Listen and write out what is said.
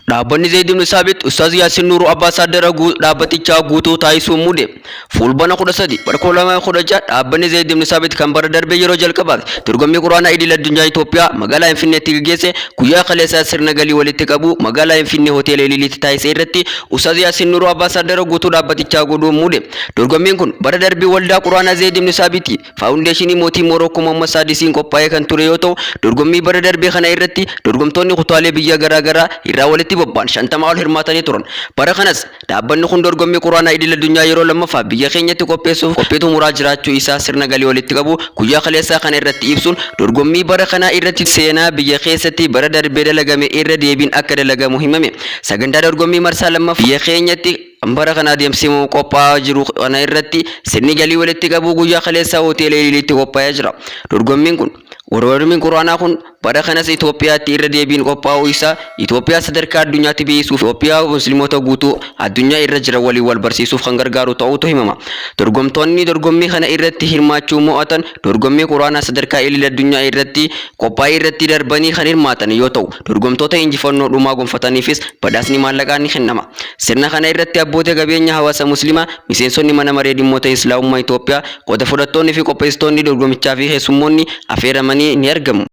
Dhaabbanni Zayd ibn Saabit Ustaaz Yaasin Nuuruu Abbaasaadara dhaabbatichaa guutuu taasisuun muude. Fulbana 13 bara 2016 dhaabbanni Zayd ibn Saabit kan bara darbe yeroo jalqabaaf dorgommii Quraanaa idil addunyaa Itoophiyaa magaalaa Finfinneetti gaggeesse guyyaa kaleessaa sirna galii walitti qabu magaalaa Finfinnee hoteela Ililiitti taasise irratti Ustaaz Yaasin Nuuruu Abbaasaadara guutuu dhaabbatichaa godhuun muude. Dorgommiin kun bara darbe waldaa Quraanaa Zayd ibn Saabiti Faawundeeshinii Mootii Moorookoo Muhammad Saadisiin qophaa'ee kan ture yoo ta'u, dorgommii bara darbee kana irratti dorgomtoonni kutaalee biyya garaa garaa irraa walitti bobba'an 50 ol hirmaatanii turan. Bara kanas dhaabbanni kun dorgommii Quraanaa idil addunyaa yeroo lammaffaaf biyya keenyatti qopheessuuf qophii xumuraa jiraachuu isaa sirna galii walitti qabu guyyaa kaleessaa kana irratti ibsuun dorgommii bara kanaa irratti seenaa biyya keessatti bara darbee dalagame irra deebiin akka dalagamu himame. Sagantaa dorgommii marsaa lammaffaa biyya keenyatti Bara kana adeemsifamu qophaa'aa jiru kana irratti sirni galii walitti qabuu guyyaa kaleessaa hoteela Ililiitti qophaa'ee jira. Dorgommiin kun Dorgommiin Qur'aanaa kun bara kanas Itoophiyaatti irra deebiin qophaa'uu isaa Itoophiyaa sadarkaa addunyaatti beeksisuuf Itoophiyaa Musliimota guutuu addunyaa irra jiran waliin wal barsiisuuf kan gargaaru ta'uutu himama. Dorgomtoonni dorgommii kana irratti hirmaachuu mo'atan dorgommii Qur'aanaa sadarkaa idil addunyaa irratti qophaa'e irratti darbanii kan hirmaatan yoo ta'u, dorgomtoota injifannoo dhumaa gonfataniifis badhaasni maallaqaa ni kennama. Sirna kana irratti abbootii qabeenya hawaasa Muslimaa, miseensonni mana maree dhimmoota Islaamummaa Itoophiyaa, qooda fudhattoonni fi qopheessitoonni dorgomichaa fi keessummoonni afeeramanii ni argamu.